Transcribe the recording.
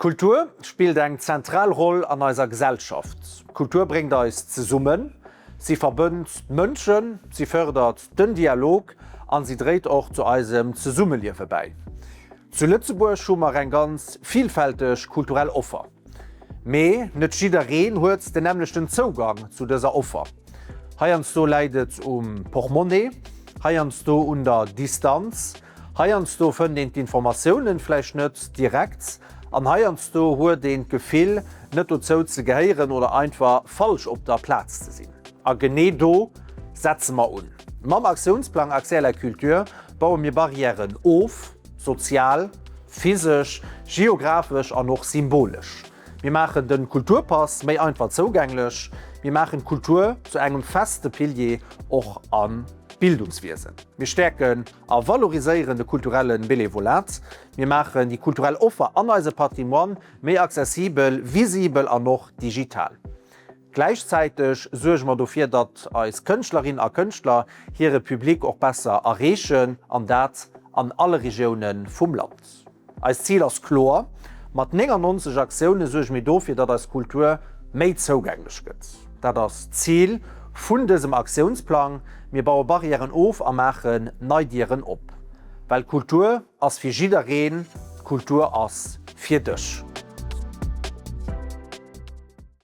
D'Kultur spillt eng zentral Roll an eiser Gesellschaft. D'Kultur bréngt eis zesummen, si verbënnt d'Mënschen, si fërdert den Dialog an si dréit och zu eisem Zesummeliewe bäi. Zu Lëtzebuerg hu mer eng ganz vilfälteg kulturell Offer. Mee net jiddereen huet den nämmlechten Zougang zu dëser Offer. Heiansdo läit et um Portmonnaie, heiansdo un der Distanz, heiansdo fënnt een d'Informatiounen vläicht net direkt an heiansdo huet een d'Gefill, net dozou ze gehéieren oder einfach falsch op der Plaz ze sinn. A genee do setze mer un. Mam Aktiounsplang Accès à la culture baue mir Barrièren of, sozial, physesch, geographesch an och symbolesch. Mir maachen de Kulturpass méi einfach zougänglech. Mir maachen d'Kultur zu engem feste Pilier och am Bildungswiesen. Mir stäerken a valoriséieren de kulturelle Bénévolat. Mir maachen déi kulturell Offer an eise Patrimoine méi accessibel, visibel an och digital. Gläichzäiteg suerge mer dofir, datt eis Kënschtlerinnen a Kënschtler hire Public och besser erreechen, an dat an alle Regioune vum Land. Eist Zil ass kloer, Mat 99 Aktioune suerge mir dofir, datt eis Kultur méi zougänglech gëtt. Dat ass d'Zil vun dësem Aktiounsplang. Mir baue Barrièren of a maachen nei Dieren op. Well Kultur ass fir jiddereen, d'Kultur ass fir dech.